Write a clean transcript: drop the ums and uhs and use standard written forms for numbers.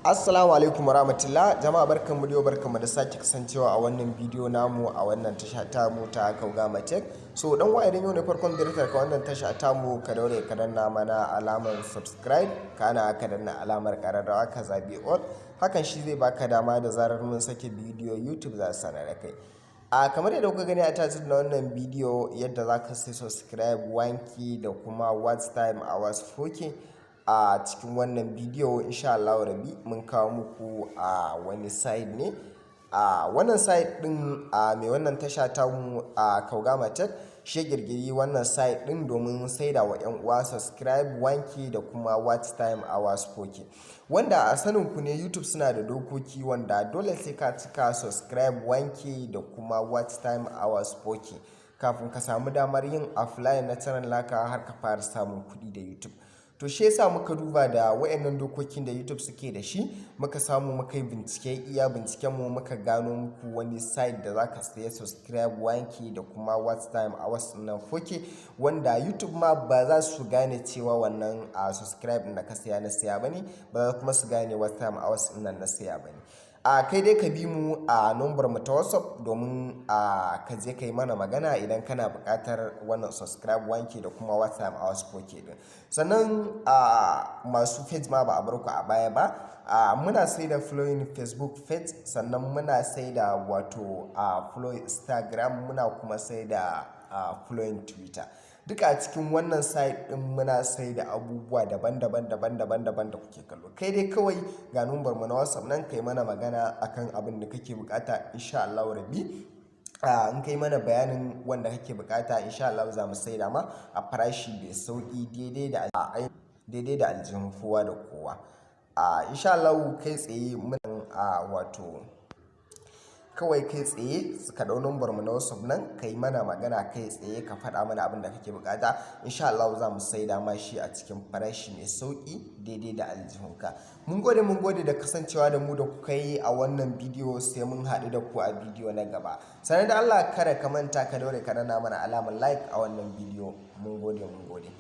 Assalamu alaikum warahmatullah. Jama'a, barkanmu da yau, barkanmu da sake kasancewa a wannan bidiyo namu a wannan tasha tamu ta Kaugama Tech. So dan wa, idan yau ne farkon ziyartar ka wannan tasha tamu, ka daure ka danna mana alamar subscribe, kana ka danna alamar kararrawa, ka zabi all. Hakan shi zai baka dama da zarar mun sake bidiyo, YouTube za su sanar da kai. A kamar yadda kuka gani a title na wannan bidiyo, yadda za ka sai subscribe 1K da kuma watch time hours 4K. A cikin wannan bidiyo, insha Allah Rabi, mun kawo muku a wani site ne. A wannan site din, a mai wannan tasha ta mu a Kaugama Tech shi girgiri wannan site din domin saida wa yan uwa subscribe 1K da kuma watch time hours 4K, wanda a sanin ku ne YouTube suna da dokoki wanda dole sai ka cika subscribe 1K da kuma watch time hours 4K kafin ka samu damar yin apply na channel naka har ka fara samun kuɗi da YouTube. To shi yasa muka duba da wayannan dokokin da YouTube suke da shi, muka samu muka yi bincike, iya binciken mu, muka gano muku wani site da zaka saya subscribe 1K da kuma watch time hours nan 4K, wanda YouTube ma ba za su gane cewa wannan a subscribe da ka saya na saya bane ba, za kuma su gane watch time hours nan na saya bane. A kai dai ka bi mu a number mu ta WhatsApp domin a ka je ka yi mana magana idan kana buƙatar wannan subscribe 1K da kuma watch time hours 4K din. Sannan a masu page ma ba a bar ku a baya ba. A muna sai da following Facebook page, sannan muna sai da wato a following Instagram, muna kuma sai da following Twitter. Duka a cikin wannan site din muna sai da abubuwa daban-daban, daban-daban daban da kuke kallo. Kai dai kawai ga number mu na WhatsApp nan, kai mana magana akan abin da kake bukata. Insha Allah Rabbi, in kai mana bayanin wanda kake bukata, insha Allah za mu saida ma a farashi mai sauki, daidai da aljihun kowa da kowa. Insha Allah kai tsaye mun a wato kawai kai tsaye ka ɗau number mu na WhatsApp nan, ka yi mana magana kai tsaye, ka faɗa mana abin da kake bukata. Insha Allah za mu saida ma shi a cikin farashi mai sauki daidai da aljihunka. Mun gode, mun gode da kasancewa da mu da kuka yi a wannan bidiyo. Sai mun haɗu da ku a bidiyo na gaba. Sannan da Allah kada ka manta, ka daure ka danna mana alamar like a wannan bidiyo. Mun gode, mun gode.